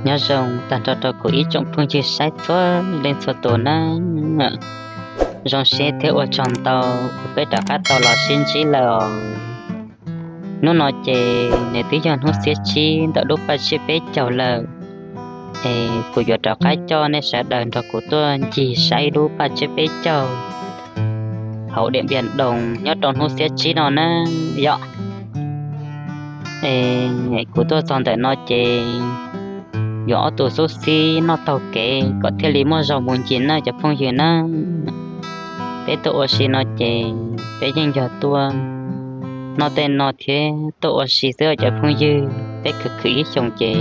Nyob zoo tag nrho rau kuv ib tsoom phooj ywg saib txhua leej txhua tus nawb. Zoo siab thiab ua tsaug ntau uas peb rov qab tau los sib ntsib lawm os. Hnub no ces nws twb yog hnub xiab tsib ntawm lub paj tsiab peb caug lawm, es kuv yuav rov qab coj nej sawv daws nrog kuv tuaj ncig saib lub paj tsiab peb caug hauv Diam Npiam Doo nyob rau hnub xiab tsib no na yom. Es kuv tuaj txog ntawm no ces yuav ob tug xub xib noj taug kev kom thiaj li muaj zog mus ncig na cov phooj ywg na. Peb tuaj ua si no ces peb yeej yog tuaj noj tej no thiab tuaj ua si xwb os cov phooj ywg. Peb khwv khwv ib xyoos ces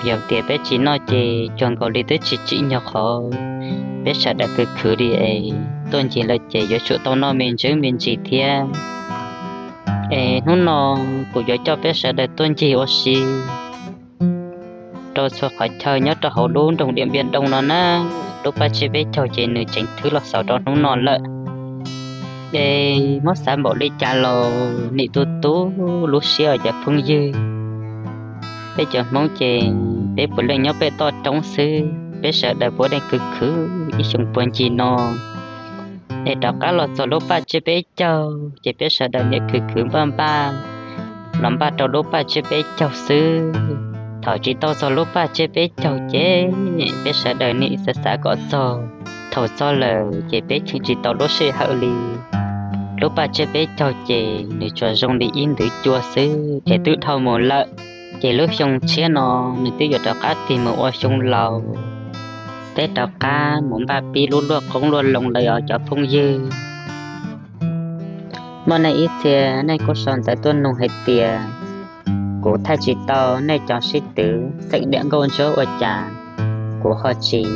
yog tias peb tsis noj ces cuag nkaus li twb tsis tsim nyog qhov peb sawv daws khwv khwv li es tuaj ncig lawm ces yuav tsum tau noj me ntsis me ntsis thiab. Es hnub no kuv yuav coj peb sawv daws tuaj ncig ua si rau txhua qhov chaw nyob rau hauv lub nroog Diam Npiam Doo no na. Lub paj tsiab peb caug ces nws tseem thwb los xaus rau hnub no lawm. Es muab xav npaum li cas los nim tu tu lub siab os cov phooj ywg. Peb cov Hmoob ces peb puav leej nyob pem toj roob xwb, peb sawv daws puav leej khwv khwv ib xyoos puag ncig no es rov qab los txog lub paj tsiab peb caug ces peb sawv daws niaj khwv khwv npaj npaj los npaj rau lub paj tsiab peb caug xwb. Thaum tsis tau txog lub paj tsiab peb caug ces peb sawv daws nim xav xav kom txog. Thaum txog lawm ces peb cheem tsis tau lub sij hawm li. Lub paj tsiab peb caug ces nws tsuas zoo li ib nthwv cua xwb es twb dhau mus lawm. Ces lub xyoo tshiab no nws twb yuav rov qab tig mus ua xyoo laus, peb rov qab mus npaj pib lub luaj qoob luaj loo lawm os cov phooj ywg. Muaj nej ib txhia nej kuj sau ntawv tuaj nug hais tias kuv thaij tsis tau nej cov sib twv xeem Diam Nkauj Ntsuab ua cas kuv ho tsis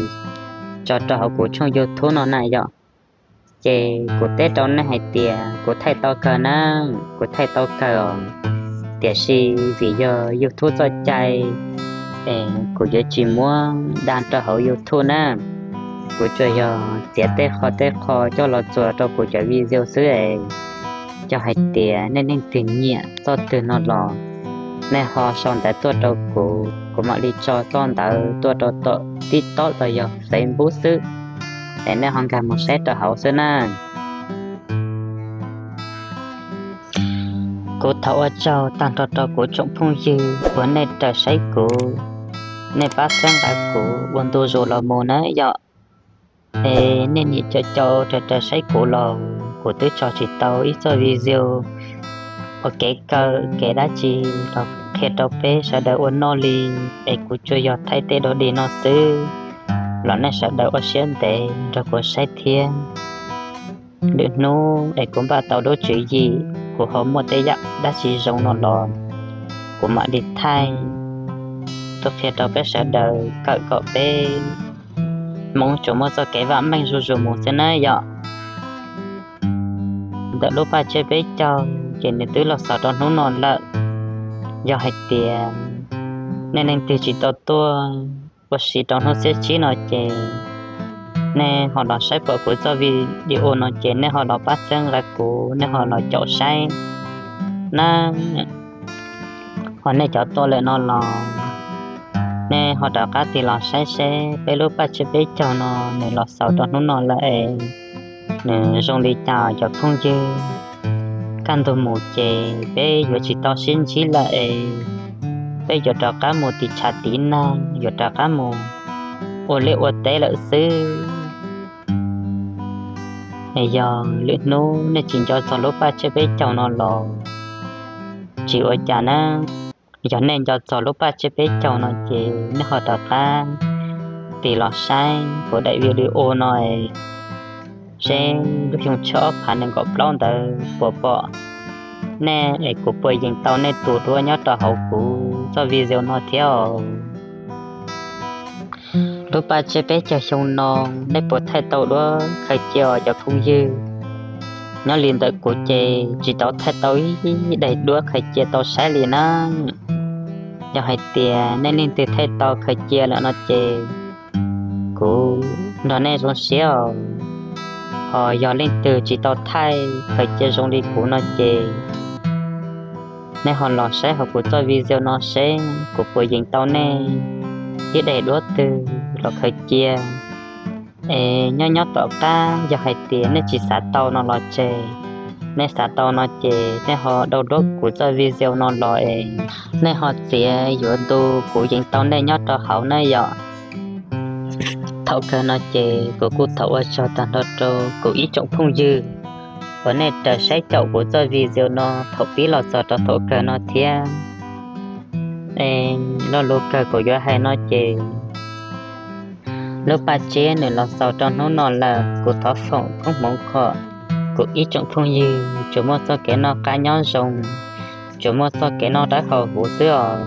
tso rau hauv kuv tshooj YouTube no na yom. Ces kuv teb rau nej hais tias kuv thaij tau kawg na, kuv thaij tau kawg os. Tiam sis vim yog YouTube txoj cai es kuv yuav tsis muab da rau hauv YouTube na. Kuv tsuas yog txiav tej qho tej qho coj los txuas rau kuv cov video xwb es. Yog hais tias nej leej twg nyiam txoj twg no los nej ho sau ntawv tuaj rau kuv, kuv mam li tso txoj ntawv tuaj rau tom TikTok los yog Facebook xwb, es nej ho nkag mus saib rau hauv xwb na. Kuv thov ua tsaug tag nrho rau kuv tsoom phooj ywg uas nej raws saib kuv, nej pab txhawb nqa kuv ua ntu zus los mus na yom. Es nej nim caum caum raws raws saib kuv los kuv twb tso tsis tau ib txoj video ua kev kawm kev dab tsi los qhia rau peb sawv daws ua noj li. Es kuv tsuas yog thaij tej dog dig no xwb los nej sawv daws ua siab ntev nrog kuv saib thiab. Lwm hnub es kuv npaj tau lub tswv yim, kuv ho muaj tej yam dab tsi zoo no los kuv mam li thaij tuaj qhia rau peb sawv daws kawm kom peb Hmoob tsuas muaj txoj kev vam meej zuj zus mus xwb na yom. Ntawm lub paj tsiab peb caug ces nws twb los xaus rau hnub no lawm. Yog hais tias nej leej twg tsis tau tuaj ua si rau hnub xiab tsib no ces nej ho los saib pom kuv txoj video no ces nej ho los pab txhawb nqa kuv, nej ho los caum saib na. Ho nej cov tuaj lawm no los nej ho rov qab tig los saib seb peb lub paj tsiab peb caug no nws los xaus rau hnub no lawm es nws zoo li cas cov phooj ywg. Kaj ntug mus ces peb yuav tsis tau sib ntsib lawm es peb yuav rov qab mus tiv tshav tiv nag, yuav rov qab mus ua liaj ua teb lawm xwb. Es yog lwm hnub nej tsis nco txog lub paj tsiab peb caug no los tsis ua cas na. Yog nej nco txog lub paj tsiab peb caug no ces nej ho rov qab tig los saib kuv daim video no seb lub xyoo tshiab ob phav nees nkaum plaub ntawd puas pom nej es kuv puas yeem tau nej tus duab nyob rau hauv kuv txoj video no thiab os. Lub paj tsiab peb caug xyoo no nej puas thaij tau duab khaws cia os cov phooj ywg? Nyob li ntawm kuv ces tsis tau thaij tau ib daim duab khaws cia tau saib li na. Yog hais tias nej leej twg thaij tau khaws cia lawm no ces kuv nrog nej zoo siab os. Ho yog leej twg tsis tau thaij khaws cia zoo li kuv no ces nej ho los saib hauv kuv txoj video no seb kuv puas yeem tau nej ib daim duab twg los khaws cia. Es nyob nyob tom qab yog hais tias nej tsis xav tau no los tseg, nej xav tau no ces nej ho download kuv txoj video no los es nej ho txiav yuav ntu kuv yees tau nej nyob rau hauv na yom. Thaum kawg no ces kuv kuj thov ua tsaug tag nrho rau kuv ib tsoom phooj ywg uas nej raws saib caum kuv txoj video no thaum pib los txog rau thaum kawg no thiab. Es lo lus kawg kuv yuav hais no ces lub paj tsiab nws los xaus rau hnub no lawm, kuv thov foom koob hmoov kom kuv ib tsoom phooj ywg tsuas muaj txoj kev noj qab nyob zoo, tsuas muaj txoj kev noj dawb haus huv xwb os.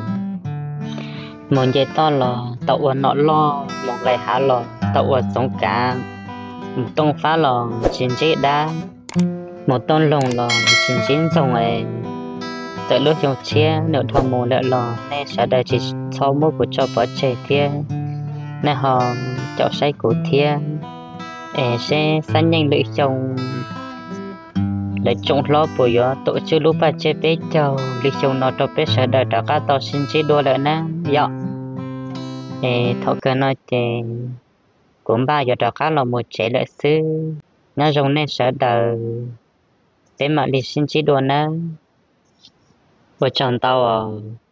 Mus nce toj los tau ua nom loj, mus nqes hav los tau ua txoov kav, mus tooj fab los tsis ntsib dab, mus tooj loog los tsis ntsib ntxoog es. Txawm lub xyoo tshiab nws dhau mus lawm los nej sawv daws tsis txhob muab kuv tso pov tseg thiab, nej ho caum saib kuv thiab. Es seb xab nyeej lwm xyoo lawv tsoom hlob puas yuav tuam tswj lub paj tsiab peb caug li xyoo no rau peb sawv daws rov qab tau sib ntsib dua lawm na yom. Es thaum kawg no ces kuv npaj yuav rov qab los mus tsev lawm xwb. Nyob zoo nej sawv daws, peb mam li sib ntsib dua nawb. Ua tsaug ntau os.